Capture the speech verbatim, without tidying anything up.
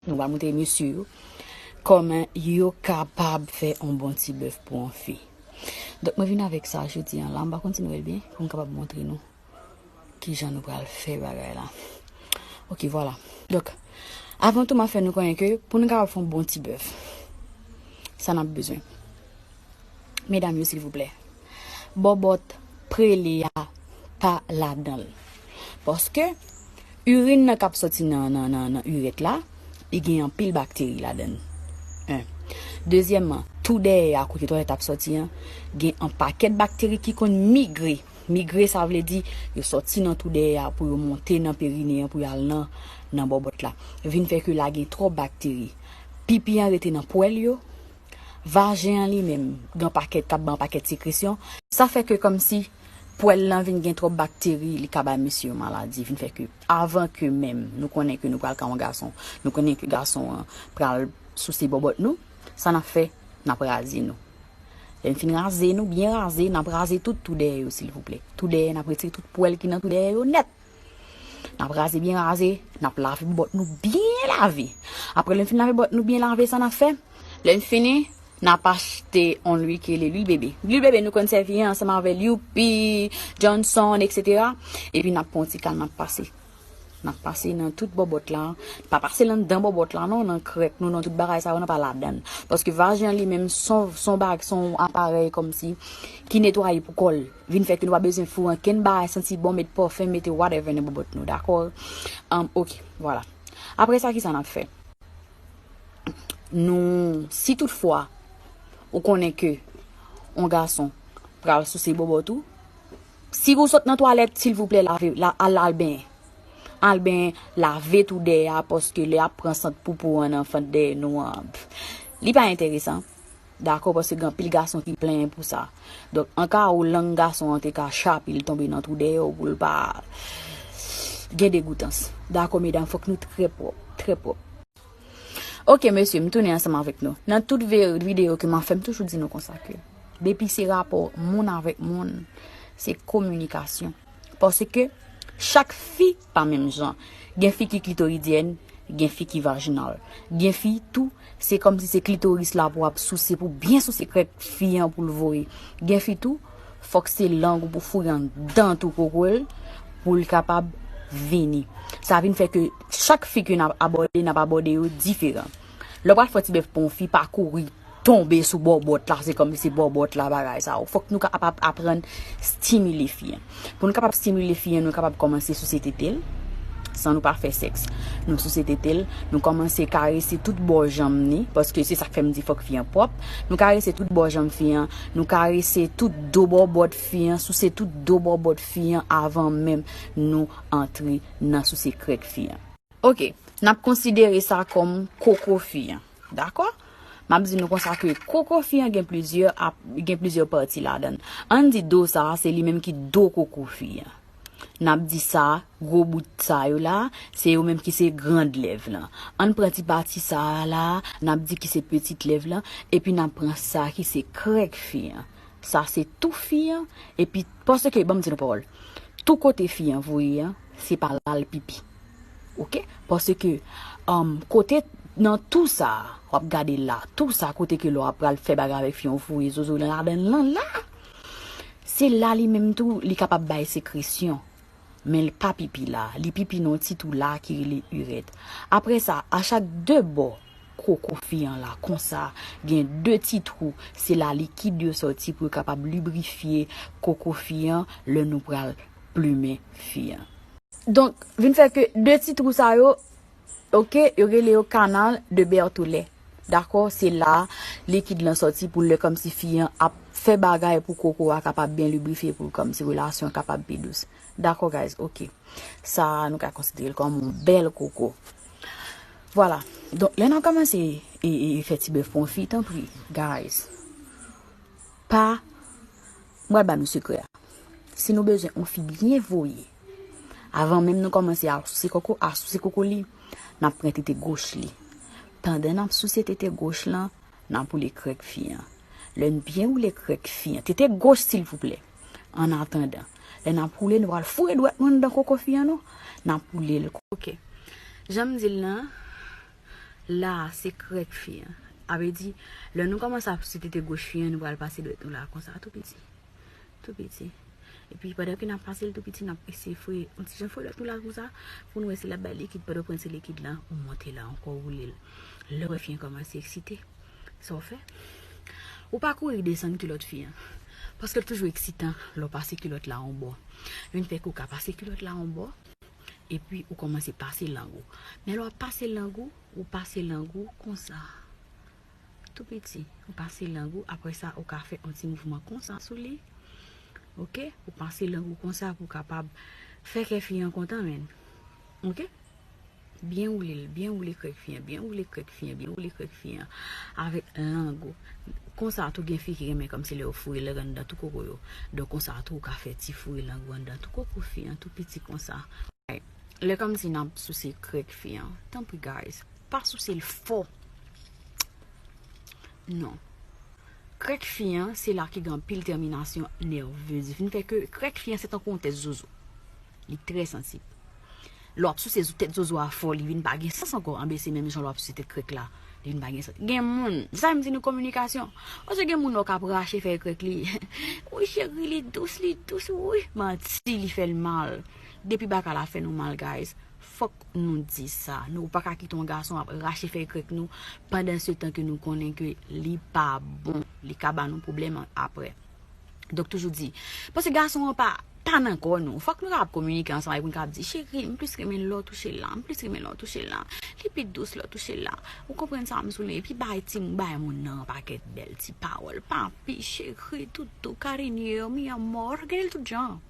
Nou pral montre mesye yo kòman yo kapab fè yon bon ti bèf pou yon fi. Donk, mwen vin avèk sa jodi a la. M pa konn si nou wè l byen, pou m kapab montre nou kijan nou pral fè bagay la. Ok, vwala. Donk, avan tou, m ap fè nou konnen ke pou nou kapab fè yon bon ti bèf, sa n ap bezwen. Medam yo, silvouplè, bòbòt prele a pa ladan l. Paske irin nan k ap sòti nan, nan, nan, nan irèt la, li gen anpil bakteri ladan l. En. Dezyèmman, tou dèyè a kote twalèt ap sòti an, gen an pakèt bakteri ki konn migre. Migre, sa vle di, yo sòti nan tou dèyè a pou yo monte nan perine an, pou y al nan, nan bòbòt la. Vin fè ke la gen twòp bakteri. Pipi an rete nan pwèl yo, vajen an li menm, gen pakèt k ap ban pakèt sekresyon. Sa fè ke kòmsi pwèl lan vin gen twòp bakteri, li ka bay mesye yo maladi, vin fè ke avan ke menm nou konnen ke nou pral ka yon gason, nou konnen ke gason an pral souse bòbòt nou, sa n ap fè, n ap raze nou. Lè n fin raze nou, byen raze, n ap raze tout tou dèyè yo, silvouplè. Tou dèyè, n ap retire tout pwèl ki nan tou dèyè yo nèt. N ap raze byen raze, n ap lave bòt nou byen lave. Apre lè n fin lave bòt nou byen lave, sa n ap fè? Lè n fini, n ap achte yon lwi ki rele lwil bebe. Lwil bebe, nou konn sèvi ansanm avè Youpi, Johnson, etsetera. Epi n ap pran yon ti kal, n ap pase. N ap pase nan tout bòbòt la. Pa pase l anndan bòbòt la, non, nan krèk nou, nan tout bagay sa yo, nan pa ladan l. Paske vajen an li menm, son, son bag, son aparèy kòmsi ki netwaye pou kò l. Vin fè ke nou pa bezwen foure ankenn bagay santi bon, met pòfen, mete whatever nan bòbòt nou, dakò? Um, ok, vwala. Apre sa, kisa n ap fè? Nou, si toutfwa ou konnen ke yon gason pral souse bòbòt ou, si ou sot nan twalèt, silvouplè, lave, la, al, al benyen. Al benyen, lave tou dèyè a, paske lè y ap pran sant poupou an nan fant dèyè nou an, li pa enteresan. Dakò, paske gen anpil gason ki plenyen pou sa. Donk, an ka ou, lang gason an te ka chape l tonbe nan twou dèyè w pou l pa gen degoutans. Dakò, medam, fòk nou trè pwòp, trè pwòp. Ok, mesye, m tounen ansanm avèk nou. Nan tout ve-, videyo ke m ap fè, m toujou di nou konsa ke depi se rapò moun avèk moun, se kominikasyon. Paske chak fi pa menm jan. Gen fi ki klitoridyèn, gen fi ki vajinal. Gen fi tou, se kòmsi se klitoris la pou ap souse, pou byen souse krèk fi an pou l voye. Gen fi tou, fòk se lang ou pou foure anndan tou koko l, pou l kapab vini. Sa vin fè ke chak fi ke n ap abòde, n ap abòde yo diferan. Lè w pral fè yon ti bèf pou yon fi, pa kouri tonbe sou bòbòt la, se kòmsi se bòbòt la bagay sa yo. Fòk nou kapab aprann stimile fi an. Pou nou kapab stimile fi an, nou kapab kòmanse souse tete l, san nou pa fè sèks. Nou souse tete l, nou kòmanse karese tout bò janm ni, paske se sa k fè m di fòk fi an pwòp. Nou karese tout bò janm fi an, nou karese tout do bòbòt fi an, souse tout do bòbòt fi an avan menm nou antre nan souse krèk fi an. Ok, n ap konsidere sa kòm koko fi an. Dakò? M ap di nou konsa ke koko fi an gen plizyè ap-, gen plizyè pati ladan l. Ann di do sa a, se li menm ki do koko fi an. N ap di sa, gwo bout sa yo la, se yo menm ki se grand lèv lan. Ann pran ti pati sa a la, n ap di ki se petit lèv lan, epi n ap pran sa ki se krèk fi an. Sa se tou fi an, epi paske, ban m di nou pawòl, tou kote fi an voye an, se pa la l pipi. Ok? Paske, um, kote nan tou sa, w ap gade la, tou sa kote ke lè w ap pral fè bagay avèk fi an, w voye zozo lan ladan l lan la, se la li menm tou, li kapab bay sekresyon. Men l pa pipi la, li pipi nan yon ti twou la ki rele irèt. Apre sa, a chak de bò koko fi an la, konsa, gen de ti twou, se la likid yo sòti pou yo kapab librifye koko fi an lè nou pral plimen fi an. Donk, vin fè ke de ti twou sa yo, ok, yo rele yo canal de Berthollet. Dakò, se la likid lan sòti pou lè kòmsi fi an ap fè bagay pou koko a kapab byen librifye, pou kòmsi relasyon an kapab pi dous. Dakò, guys, ok. Sa a, nou ka konsidere l kòm yon bèl koko. Vwala. Donk, lè n ap kòmanse e, e, e fè ti bèf pou yon fi, tanpri, guys, pa, m pral ba nou sekrè a. Si nou bezwen yon fi byen voye, avan menm nou kòmanse al souse koko, al souse koko li, n ap pran tete goch li. Pandan n ap souse tete goch lan, n ap woule krèk fi an. Lè n byen woule krèk fi an, tete goch silvouplè. Annatandan, lè n ap woule, nou pral foure dwèt nou anndan koko fi an, non? N ap woule l. Ok. Jan m di l lan, La, se krèk fi an. A vle di, lè nou kòmanse ap sou tete goch fi an, nou pral pase dwèt nou la konsa, tou piti. Tou piti. Epi, pandan ke n ap pase l tou piti, n ap eseye fouye yon ti jan fouye dwèt nou la konsa, pou nou wè si l ap bay likid. Pandan w pran ti likid la, ou monte la ankò, ou woule l. Lè w wè fi an kòmanse eksite, sa w fè? Ou pa kouri desann kilòt fi an. Paske l toujou eksitan lè w pase kilòt la yon bò. Vin fè ke w ka pase kilòt la yon bò, epi ou kòmanse pase lang ou. Men lè w ap pase lang ou, ou pase lang ou konsa. Tou piti, ou pase lang ou, apre sa, ou ka fè yon ti mouvman konsa sou li. Oke? Ou pase lang ou konsa pou w kapab fè kè fi an kontan, menn. Oke? Byen woule l, byen woule krèk fi an, byen woule krèk fi an, byen woule krèk fi an. Avèk lang ou. Konsa tou gen fi ki renmen kòmsi lè yo foure lang anndan tou koko yo. Donk konsa tou ou ka fè ti foure lang ou anndan tou koko fi an, tou piti konsa. Lè kòmsi n ap souse krèk fi an, tanpri guys, pa souse l fò. Non. Krèk fi an, se la ki gen anpil tèminasyon nèvez. Vin fè ke krèk fi an se tankou yon tèt zozo. Li trè sansib. Lè w ap souse zo-, tèt zozo a fò, li vin pa gen sans ankò. Anben se menm jan lè w ap souse tèt krèk la. Li vin pa gen sans. Gen moun, se sa m di nou kominikasyon. Paske gen moun lè w k ap rache fèy krèk li. Wi cheri, li dous, li dous, wi. Manti, li fè l mal. Depi bagay la fè nou mal, guys, fòk nou di sa. Nou pa ka kite yon gason ap rache fèy krèk nou pandan se tan ke nou konnen ke li pa bon. Li ka ba nou pwoblèm apre. Donk, toujou di, paske gason an pa, pa nan kò nou. Fòk nou kapab kominike ansanm avèk moun k ap di, cheri, m plis renmen lè w touche la, m plis renmen lè w touche la. Li pi dous lè w touche la. Ou konprann sa m sou li. Epi bay ti, bay moun nan yon pakèt bèl ti pawòl. Papi, cheri, toutou, cariño, mi amor. Gade l tout jan.